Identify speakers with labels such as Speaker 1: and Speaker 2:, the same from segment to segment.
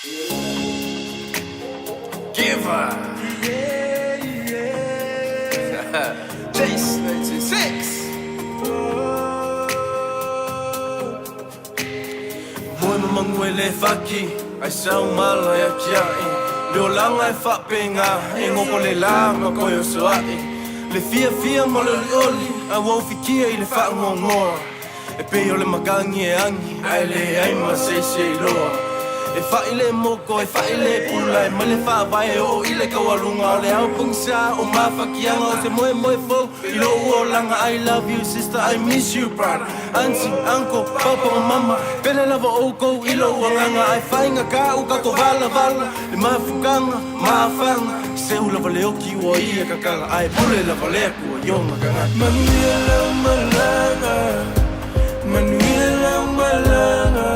Speaker 1: Giver. Chase 96. Moe ma magu e le faki, ai sau mala e akiai. Le olaga e faapega, e gogo le la ma koe o soa'i. Le fiafia ma le olioli, a ua ufikia i le faagoagoa. E pei o le makagi e agi, ae leai ma se isi e iloa. E fa'i le moko, e fa'i le pula, e mai le faavae e oo i le taualuga. O le ao pogisa o mafakiaga, o se moemoe fou i lou olaga. I love you sister, I miss you brother, auntie, uncle, papa ma mama. Pele lava oukou i lou agaga, ae faigata uka to valavala. Le mafukaga, mafaga, seu lava le oki ua ia kakala, ae pule lava le Atua i ona tagata.
Speaker 2: Manuia lau malaga, manuia lau malaga.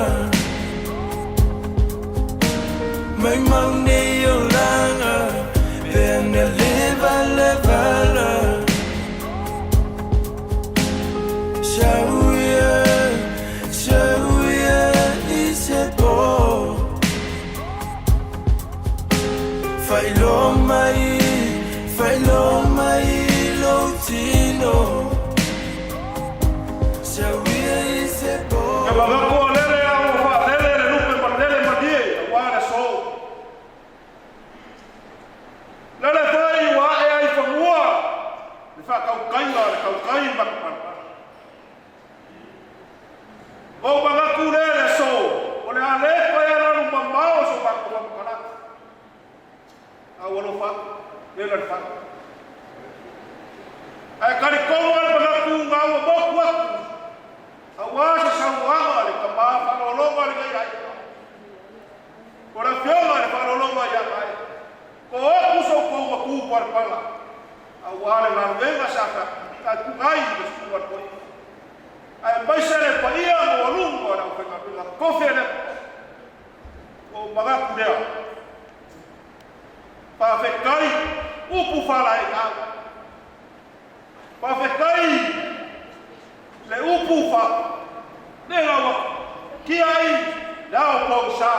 Speaker 2: Mai mau nei olaga, pe ana le valavala. Sauia, sauia i se po. Faailoa mai, faailoa mai lou tino. Sauia i se po.
Speaker 3: Ia magakoa lele a ua faalele le lupe malele malie aua le aso. Lele foi ua ae ai i fanua le faakaukaiga a le tautai matapalapala. Ua ou manatu lea i le aso, o le a le toe alualu mamao so matou faamatalaga. A ua alofa atu, lea la le fale. Ae talitonu lava le manatu na ua motu atu, aua se saunoaga a le tama faaaloaloga lenei aiga. O le afioga i le faaaloaloga ia Tae, ko oku so outou matu palapala, aua le galuega sa faatuina ai i le susuga a le toeaina. Aemaise le paia maualuga o le aufaigaluega tofi a le Atua. Ua ou manatu lea, faafetai upu faalaeiau, faafetai le upu fa le ua kia ai le ao pogisa.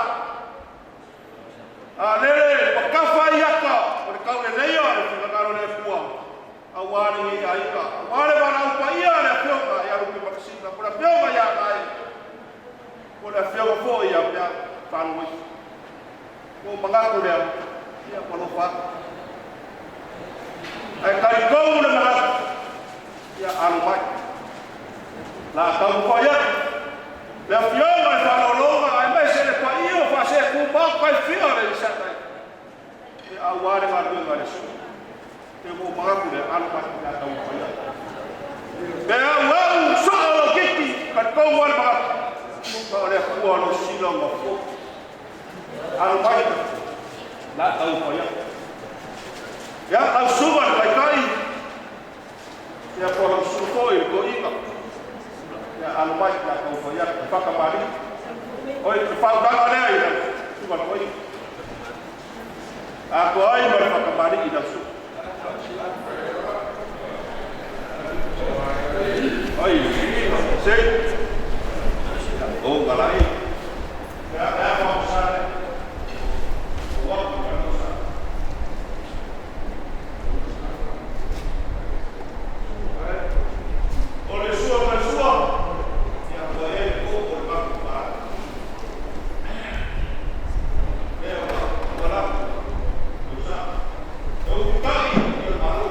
Speaker 3: A lele ua tafa ai ata o le tauleleia o le finagalo o le Atua, aua lenei aiga, aua le valaau paia a le Afioga ia Lupe Makasina, po o le Afioga ia Gae, po o le Afioga foi ia Peau Faalogoifu. Ua ou manatu lea, ia ua alofa atu. Ae talitonu le manatu, ia alo mai. La taumafai atu le Afioga i le Faaaloaloga aemaise le paia o Faaseetumau Taifia le Isatai, ia aua le galuega a le Aso. Pe ua ou manatu lea, alo mai le a taumafai atu. Pe au au soo lou kiki, talitonu lava le manatu, ma o le Atua o lo sila ua fou. Alo mai, la taumafai atu. Ia, lau susuga i le Taitai, ia po o lau susuga foi i le toeaina, ia alo mai le a taumafai atu, le fakamalii. Oi, le faauugaga lea i lau susuga i le toeaina. Atoa ai ma le fakamalii i lau susuga. Oi, se. O galai. O le sua ma le sua, ia ua i ai le koko o le matou pāka. Lea ua ua lava, ua sa. E ututai i le Malo.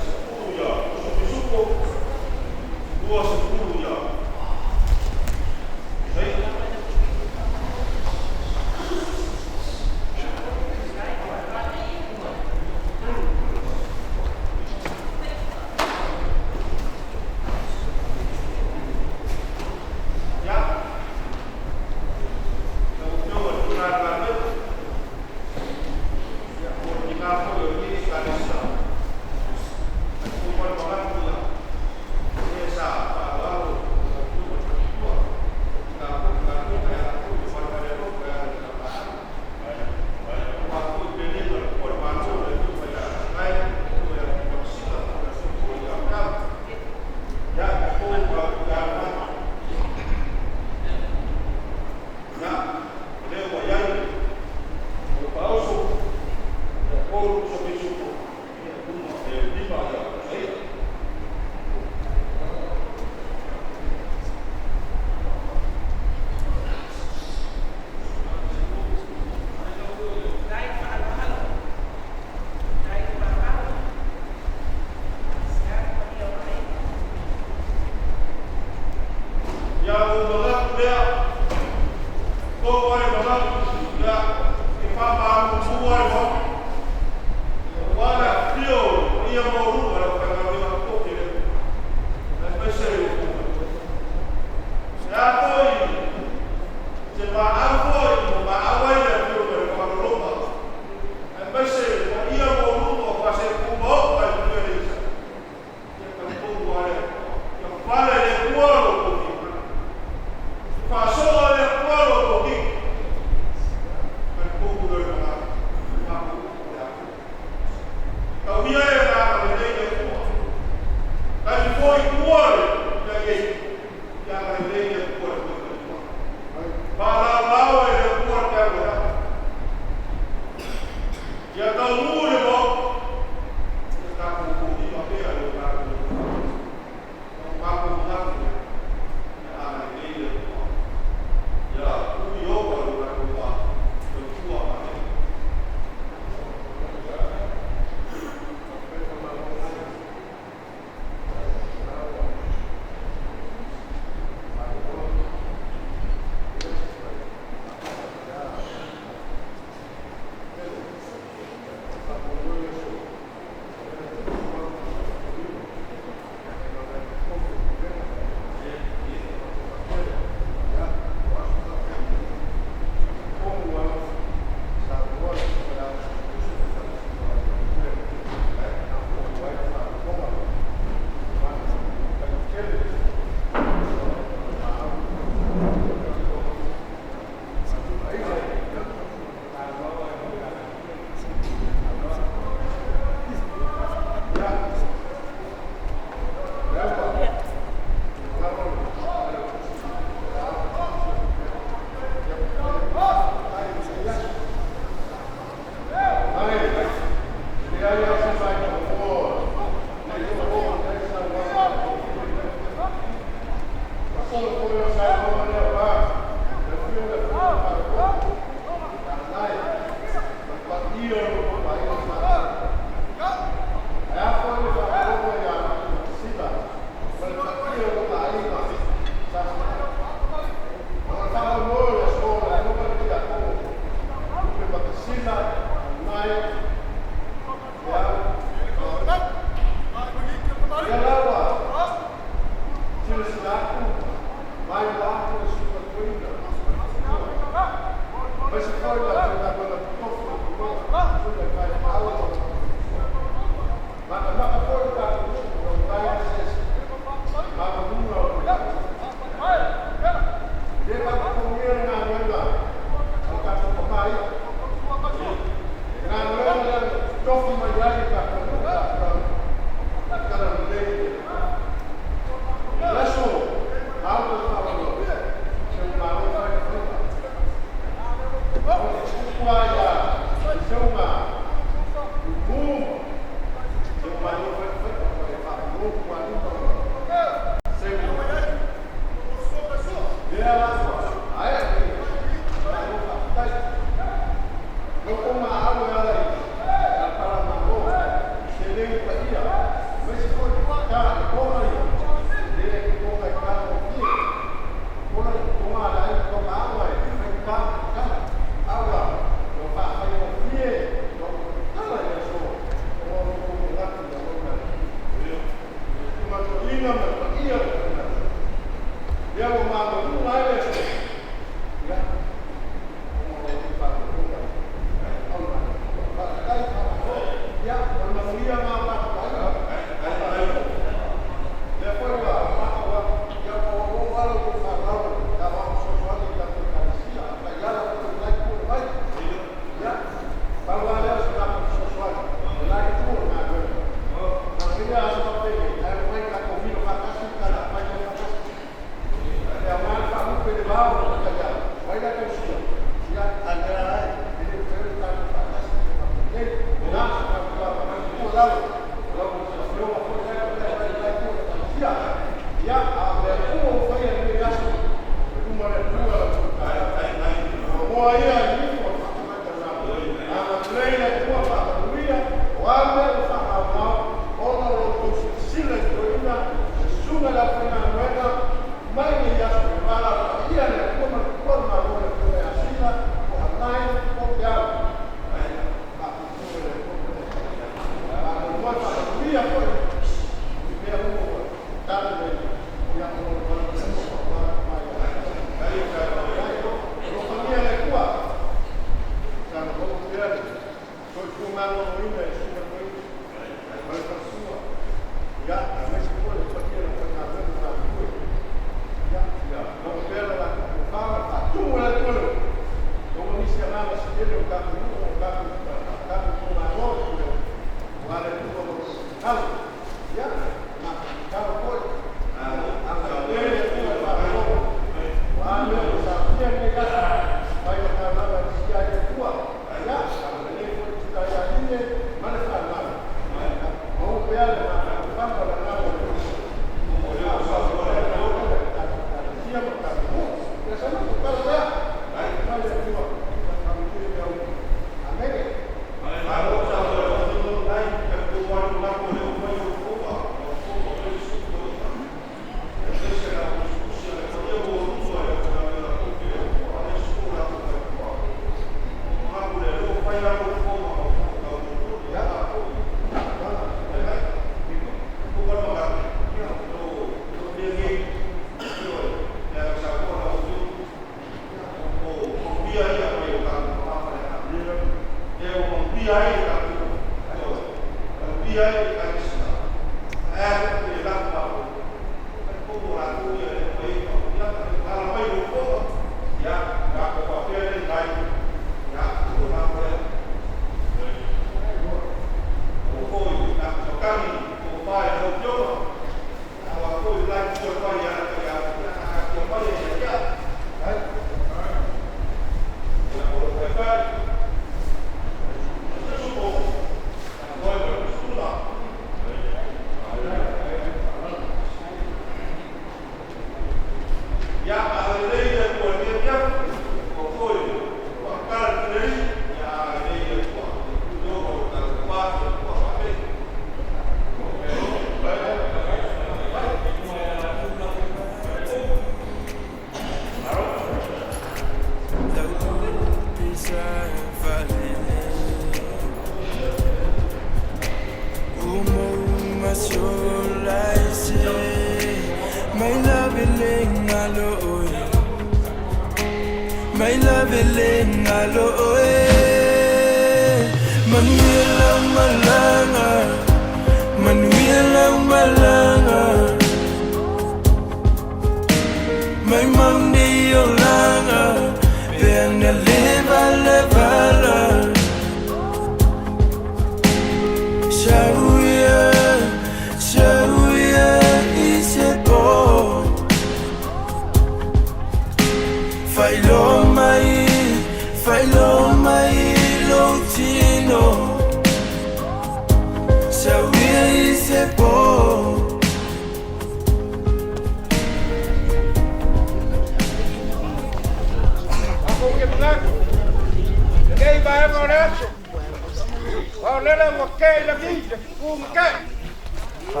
Speaker 3: Ua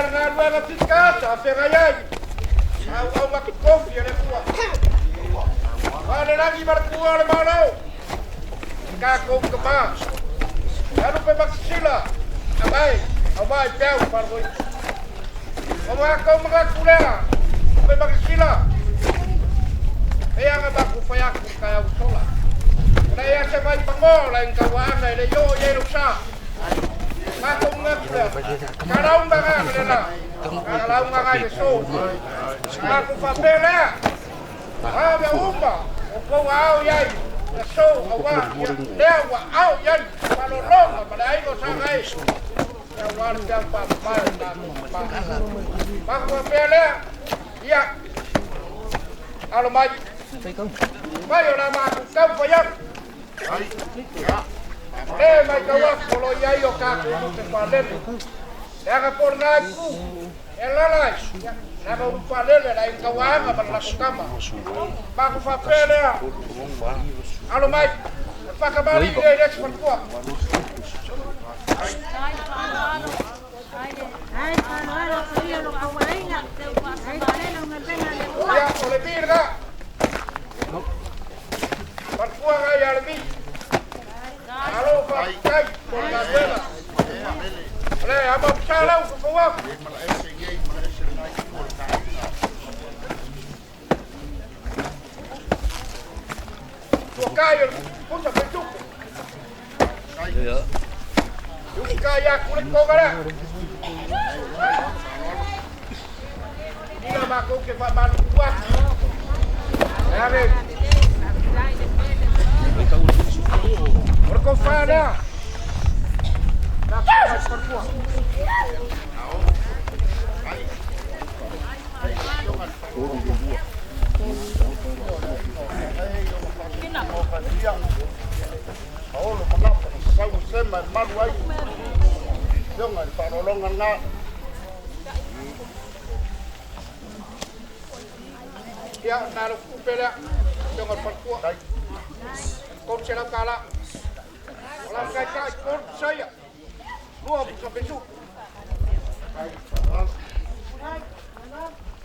Speaker 3: le galuega fika sa feagai ai, auauna totofi a le Atua. Ua le lagi ma le tua o le Malo, le tatou tama, le alupe matasila, agai, aumai peau faalogoina. O matou manatu lea, lupe matasila, e aga matou fai atu i le taeao ua sola. O le ia se mai pagoa o la tauaana e le i oo i ai lou sa. Matou manatu lea, sa lauga na le la, sa lauga na i le so. Matou faapea lea, a mea uma o tou ao i ai, le so aua lea ua ao i ai malologa ma le aiga o Sagai. Ia ua le peau paapamai o tatou tama. Matou faapea lea, ia, alo mai. Mai o la matou taumafai atu. O lea e matau atu o lo o i ai o tatou tupe faalele. Leaga po o lena itu e alaala ai, leaga o lupe faalele le aiga tauaga ma le latou tama. Matou faapea lea, alo mai, e faakamali'i lea i le isi faletua. Ia, o le mi lena. Faletua na ia le mi. Malo faafetai mo le galuega. O le ama sa lau fofo atu. Tuakai o le pusa fetupe. Iuka ia kule konga lea. Ina makou ke faamaluku atu. E ave. O le kofa lea. Na kofa i
Speaker 4: Paolo Manapa, sau sema e malu ai. Fioga i le faaaloaloga lena.
Speaker 3: Ia, na lo kupe lea. Fioga i le faletua. 300 tala. O la kai kai kor saia. Lua pusa pesu.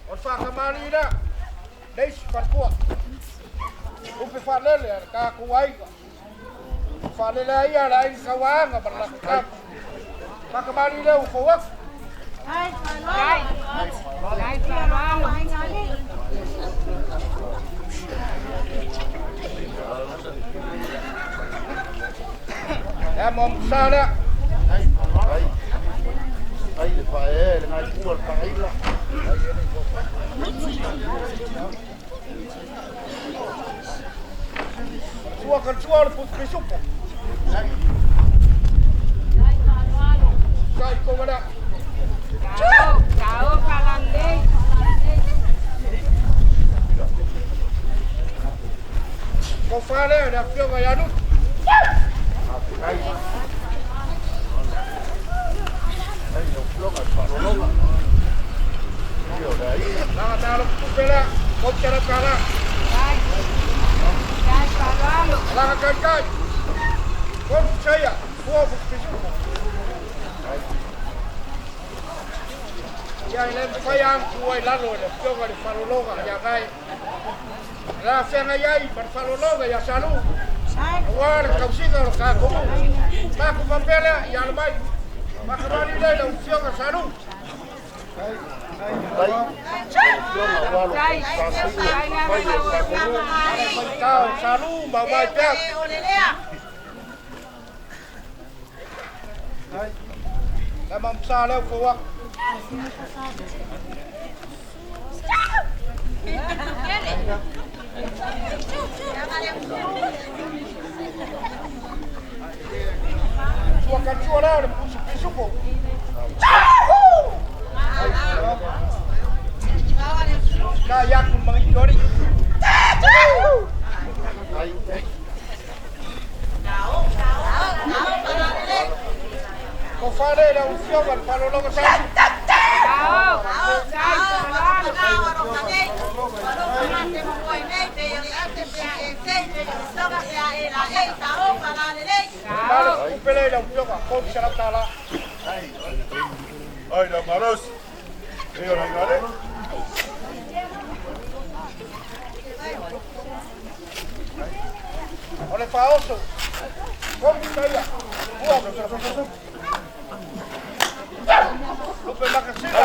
Speaker 3: O le faakamali lea. Le isi faletua. Upe faalele a le tatou aiga. Faalele ai ia le aiga sauaga ma le latou tama. Faakamali lea ua fou atu. Lea mo sa lea.
Speaker 4: Ai le faaee le gaipua le faaila.
Speaker 3: Sua ka sua o le putu pisupo. Kai ko lea. Ko whare le afioga ia Nutu. Langa tā lo kupe lea. Ko te rau ka la. Langa kai kai. Ko saia. Fua putu pisupo. Ia i le mawhai ang kuai lalo i le afioga i le falologa ia ngai. La feagai ai ma le falologa ia Salu. Aua le tausiga o le tatou. Matou faapea lea ia alo mai. Fakamali lea i lau afioga Salu. Tao Salu ma mai pea. La mamsa leo fo atu. Sua katua lea o le pusu pisupo. Ka iaku mangi ori. Ko whare le afioga le falologa Salu. Nalo kupele le afioga ko se lau tala. Ai la malosi. E ona ngale.
Speaker 4: O le faaoso. Komu saia. Ua. Lupe makasina.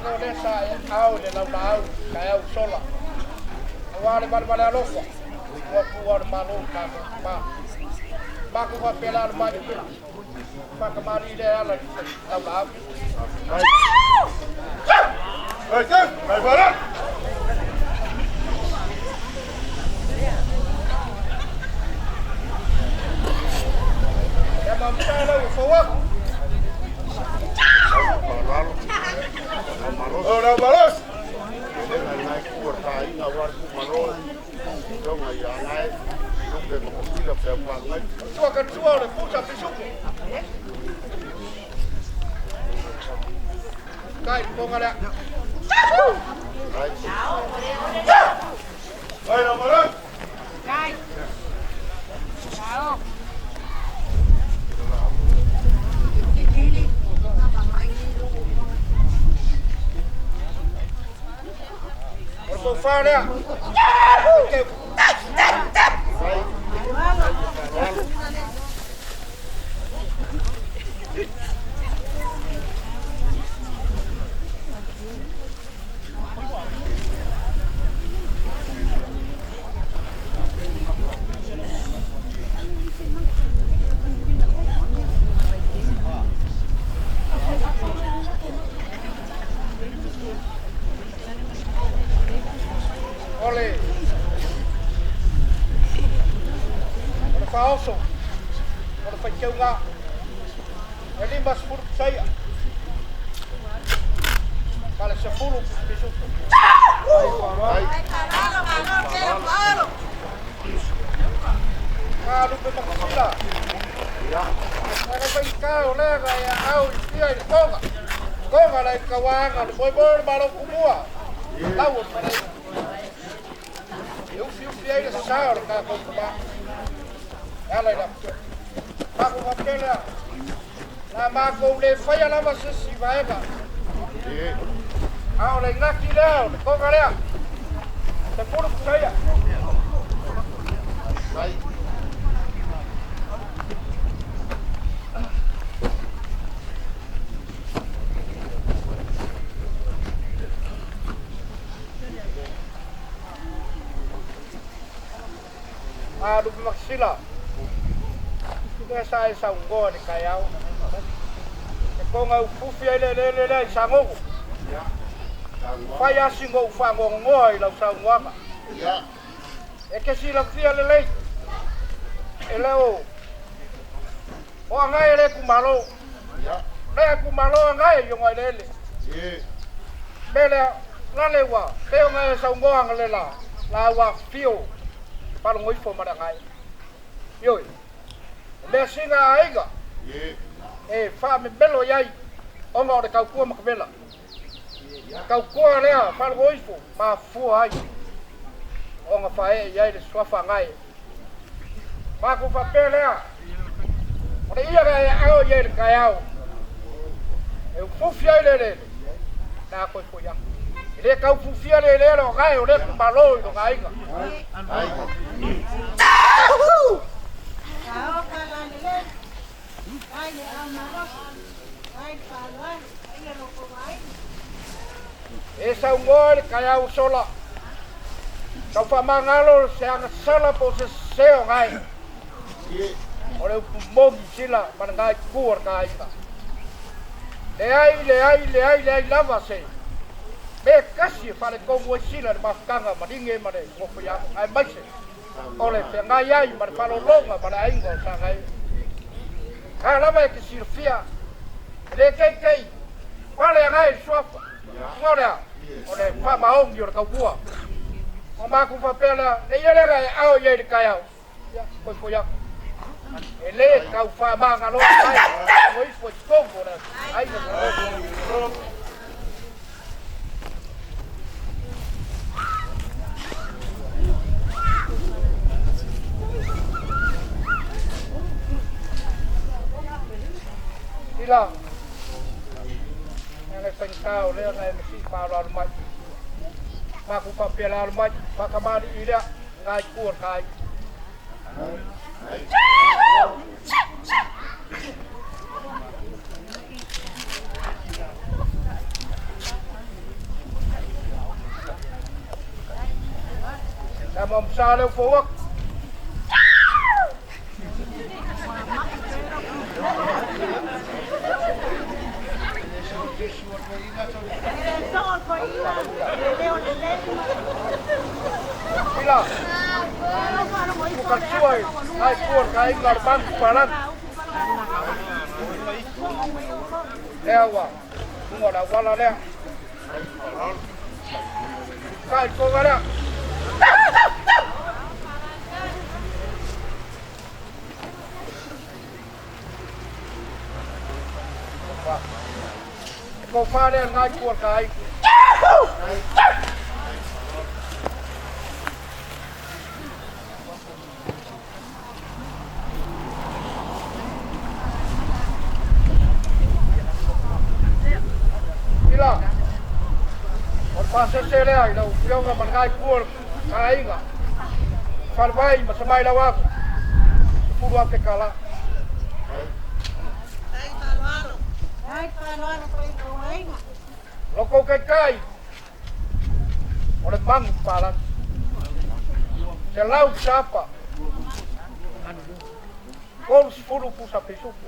Speaker 4: Malo le sa e au le lau laau, ka au sola. Aua le valevale alofa. Ua pua o le malo ka ma. Maku faapea le mai. Whakamari le ala i lau laau.
Speaker 3: Ai te, ai bara.
Speaker 4: Ia mamta lau fawak.
Speaker 3: O la malosi.
Speaker 4: Tua ka tua o le pusa pisuku. Kai ponga lea.
Speaker 3: Ai la malosi.
Speaker 4: O le tofa lea. Ke o le o le faaoso o le faitauga e 50 saia ma le 10 pisuku. Ka lupe makasila. Aga faika o lea ga ia au i fia i le tonga. Tonga le kawaanga le moemoe le malo kumua. Lau o le E ufi ufi ai le sa o le kākou kuma. E ala i la. Makou faapea lea. Na makou le faia lava se isi vaega. A o le igaki lea o le toga lea. 10 pusaia. A lupe makasila. Lea sa e saungoa le kaeao. E konga ufufi ai le le le le i sangogo. Fai asi ngou whangongoa i lau saungoaga. E ke silafia lelei. E leo o angai e le kumalo. Lea kumalo angai i ongai lele. Me lea, la le ua, pe o ngai e saungoa le la, la ua fio, palongoifo ma le angai. Ioi, mea singa aiga, e whaamemelo iai, onga o le kaukua makavela. Kaukua lea, palongoifo, ma fua ai, onga whae iai le suafa angai. Maku whapea lea, o le ia gai ao iai le kai ao, e ufufi ai le lele, nā koe foi ia. E le kaufufia le le o gai o le kumalo i lo gaiga. E saungoa le kai au sola. Tau whamangalo se anga sala po se se o gai. O le upu mongi sila mana ngai kua ka aiga. Le ai, le ai, le ai, le ai lava se. Me kasi e whare kongu e sila le mafukanga ma ringe ma le ngofo ia. Ai maise. O le whengai ai ma le whalolonga ma le ainga o sangai. Ka lava e ke silafia. E le kei kei. Wale ngai le suafa. Ngolea. O le whamaongi o le kaukua. O maku whapea lea. Le ia lea e ao ia i le kai au. Ia, koi foi aku. E le kau whamanga loa mai. Ngoi foi tongo le. Ai le tongo. Ila. Leaga e faigata o lea na e masii faaaloalo mai. Maku faapea le alo mai, faatamalii lea, lena itu o le ta aiga. Tama o Msa lea ua fou atu. Sila, ua i nai tua ka aiga o le Magu Palagi. Lea ua luga o le auala lea. Kai koga lea. E kofa lea ngai tua ka aiga. Ila, o le pasese lea i lau Afioga ma lenai itu o le aiga, falevai ma samai lau atu, 10,000 tala. Lo kou taitai, o le magu palagi. 100 sapa, 30 pusa pisupo.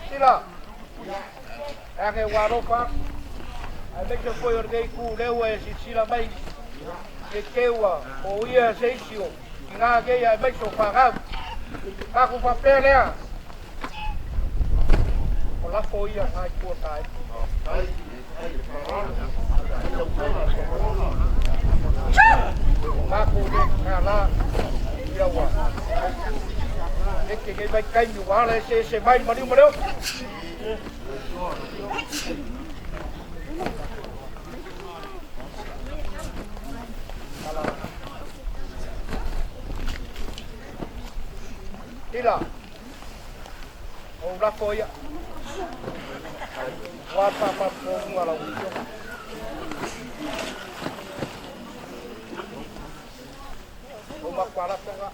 Speaker 4: Sila, e ake ua alofa atu, aemaise foi o lenei itu lea ua e silasila mai ke te ua foia se isi o tina nei aemaise o fanau. Tatou faapea lea, o lafo ia na itu o ta aiga. Matou le tala ia ua eke nei vaitaimi ua ala eseese mai le maliu ma le oso. Tila, o ou lafo ia. Ua pāpāpōmuga lau afioga. O matua lafoga.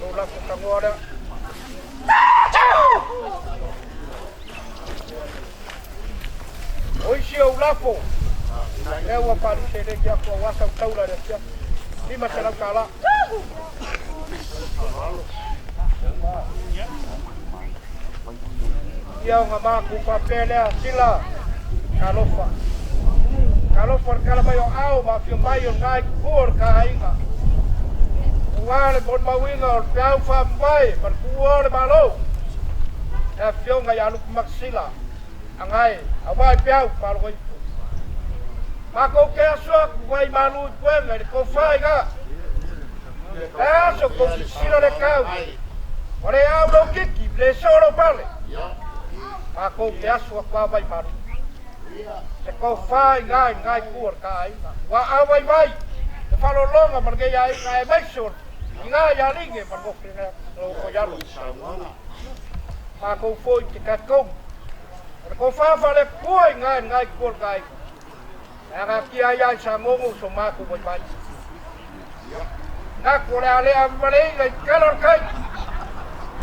Speaker 4: O lafo tagoa lea. O isi ou lafo, lea ua faaluselegi atu aua sau taula i le afiafi, $500. Ia ona matou faapea lea, Sila, talofa. Talofa le tala mai o ao ma afio mai o lena itu o le ta aiga. Aua le molimauina o le peau faamavae ma le tuua o le Malo, le afioga ia Lupe Makasila, Agae, aua i peau faalogo ipu. Matou te aso atu vai malu i puega i le tofa i ga. E aso tou silasila le tau. Ua le au lou kiki, le soo lou pale. Matou te aso atu a vai malu. Se tofa i ga i lena itu o le ta aiga. Ua avaivai le faalologa ma lenei aiga aemaise o ina ia Lige ma le nofo i alo. Matou foi te talitonu. O le tofa faale-Atua i ina i lena itu o le ta aiga. E agatia ai lava i Sagogo so matou vaivai. Manatu o le a le avevaleina i tala o le tai.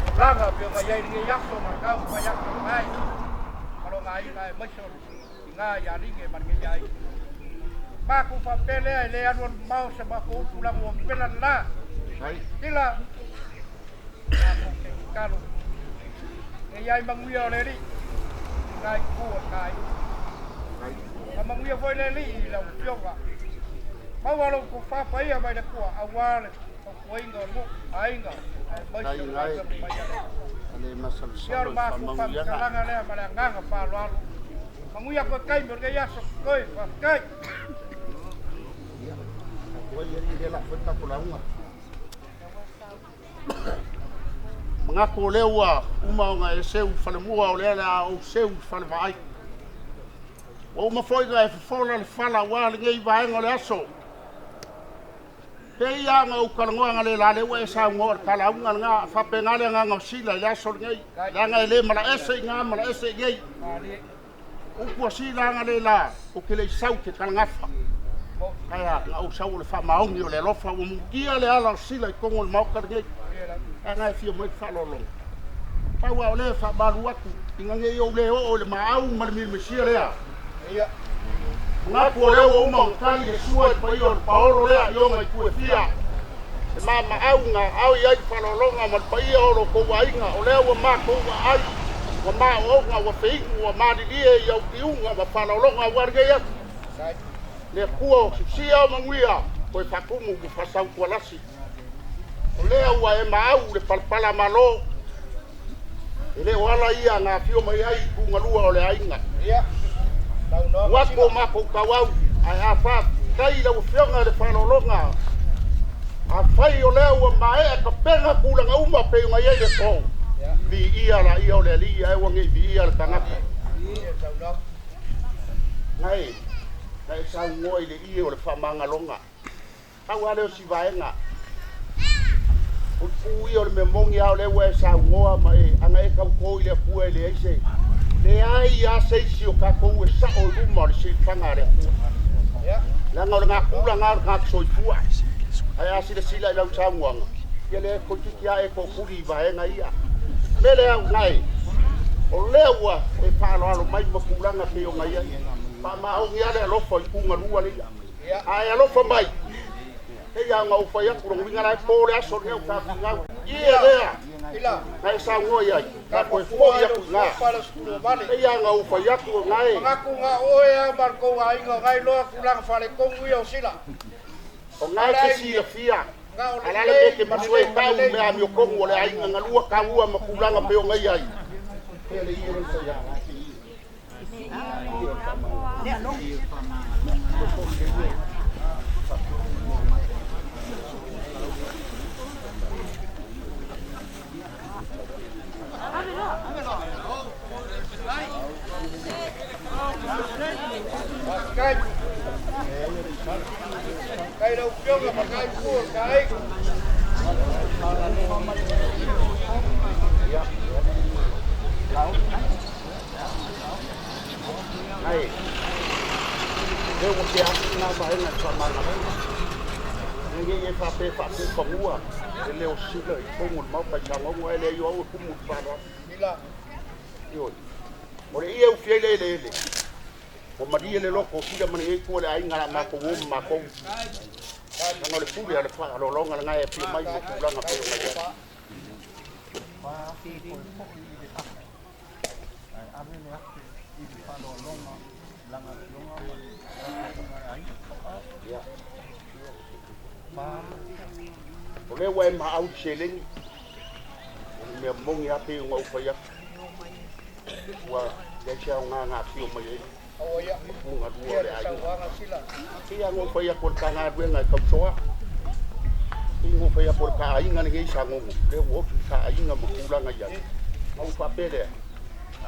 Speaker 4: Tulaga pei ona i ai lenei aso ma tau fai atu o lena ma lona aiga aemaise o ina ia Lige ma lenei aiga. Matou faapea lea e le alualu mamao se matou upu lagu o pela lena. Tila, matou te tatalo e i ai manuia o le Alii i lena itu o le ta aiga. Ka manuia foi le Alii i lau Afioga. Maua lou tofa paia mai le Atua aua le fautuaina o nuu, aiga, aemaise o le galuega paia a le Atua. Ia o le matou faamatalaga lea ma le agaga faaaloalo. Manuia toe taimi o lenei aso totoe. Faafetai.
Speaker 3: Manatu o lea ua uma ona e seu i falemua, o lea o le a ou seu i falevaai. Ua uma foi ona e fofola le fala aua lenei vaega o le aso. Pei lava ona ou talanoa analeila, lea ua e saunoa o le talauga lena, faapena le agaga o Sila i le aso lenei, leaga e le malaese i ina malaese i inei. Upu a Sila analeila, ou te le i sau ou te talagafa. Ae a, na ou sau o le faamaoni o le alofa, ua mutia le ala o Sila i totonu o le Maota lenei. Ae na e fia mai le faaaloaloga. Pau lava o lea e faamalu atu, ina ne i ou le oo i le maau ma le milimisia lea. Manatu o lea ua uma ona tali le sua i le paia o le paolo lea i ona itu e fia. E maamaau na aao i ai le faaaloaloga ma le paia o lo outou aiga, o lea ua matou aai, ua maooga, ua feinu, ua malilie i au tiuga ma faaaloaloga aua lenei aso. Le Atua o sisia o manuia, toe faatumu ma faasautualasi. O lea ua e maau le palapala malo, e le o ala ia na afio mai ai i tugalua o le aiga. Ua atu o matou tauau, ae a faafetai i lau Afioga i le faaaloaloga, afai o lea ua maea tapena tulaga uma pei ona i ai le po, viia laia o le Alii ae ua nei viia le tagata. Nai, na e saunoa i le ie o le faamagaloga. Pau lava lea o si vaega. O le pū ia o le mea moni lava o lea ua e saunoa ma e, ana e tauto i le Atua e leai se, leai lava se isi o tatou e sao i luma o le silafaga a le Atua. Leaga o le natura lena o le tagata soifua. Ae a silasila i lau saunoaga, ia lea toeitiiti lava e tootuli i vaega ia. O le mea lea au nae, o lea ua e faaaloalo mai ma tulaga pei ona i ai. Faamaoni lava le alofa i tugalua lea. A e alofa mai, pei lava ona ou fai atu, lona uiga la e po le aso lenei o ta finau. Ia lea, na e saunoa i ai, na toe foi atu i ina. Pei lava ona ou fai atu, o na e.
Speaker 4: Manatu na oe a ma le tou aiga o nai loa tulaga faaletonu ia o Sila.
Speaker 3: O na e te silafia, a le a le mea e te musu ai e tau i mea amiotonu o le aiga galua taua ma tulaga pei ona i ai. Pei le ie lea na fai atu.
Speaker 4: Faafetai. Faafetai lau Afioga, faafetai pu o le aiga.
Speaker 3: Ai, lea ua tea atu lena vaega i le faamagaloga. Ina ne i e faapea e faatufanua le leo sila i totonu o le Maota i Sagauga, ae leai o au e tumu i le faaaloalo. Ioe. O le ie ufi ai le eleele, ua malie le loto o Sila ma lenei itu o le aiga o le a matou o ma matou. Leaga o le pule a le faaaloaloga lena e afio mai ma tulaga pei ona i ai.
Speaker 5: Ae ave le afe i le faaaloaloga i lana afioga ma le tapuaiga a le aiga.
Speaker 3: Ia. O lea ua e maau i le seleni, o le mea moni lava pei ona ou fai atu, ua leai se aoga na afio mai ai ma pugalua o le aiga. Pei lava ona ou fai atu o le ta galuega e tausoa. Pei ona ou fai atu o le ta aiga lenei i Sagogo, lea ua ofi le ta aiga ma tulaga i ai. Ona ou faapea lea,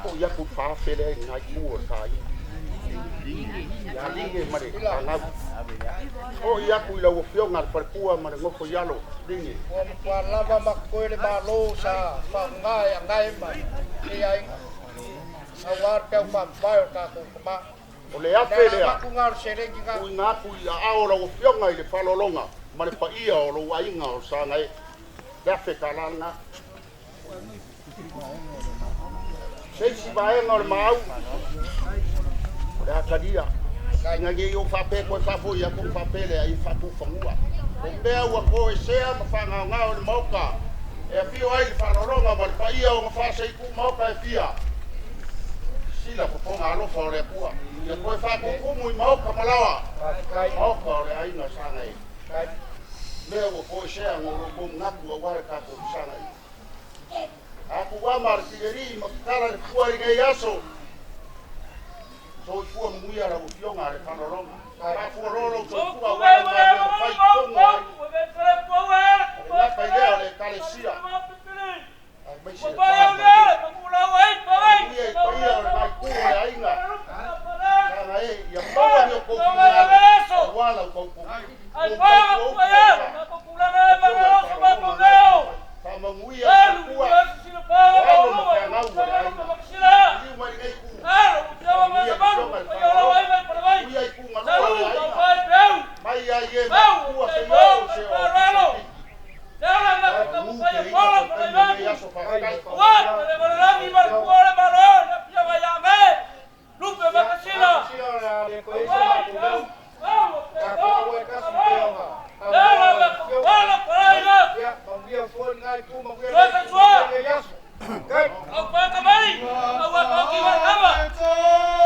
Speaker 3: foi atu le 4,000 lea i lena itu o le ta aiga. Ia Line ma le fanau. Foi atu i lau Afioga le faletua ma le nofo i alo, Line.
Speaker 4: Ua matua lava ma totoe le Malo sa faaaoga e Agae ma lenei aiga aua le tau faamavae o le tatou tama.
Speaker 3: O le afe lea, tuuina atu i aao o lau Afioga i le faaaloaloga ma le paia o lou aiga o Sagae. Le $1,000 lena. Se isi vaega o le maau, o le a talia. Ina ne i ou faapea toe faafoi atu ona faapea lea, ia faatufanua. O mea ua toesea ma faagaogao e le Maota, e afio ai le faaaloaloga ma le paia o Gafa i maota e fia. Sila fofoga alofa o le Atua, ia toe faatutumu i maota ma laoa, maota o le aiga Sagae. Mea ua toesea no lo outou manatu aua le tatou Sagae. Atu ama le Filelii ma tatala le fua i lenei aso. Soifua manuia lau Afioga le faaaloaloga. Faafualoa lou soifua aua le galuega fai i totonu o aiga. O le gata i lea o le Ekalesia.
Speaker 4: Au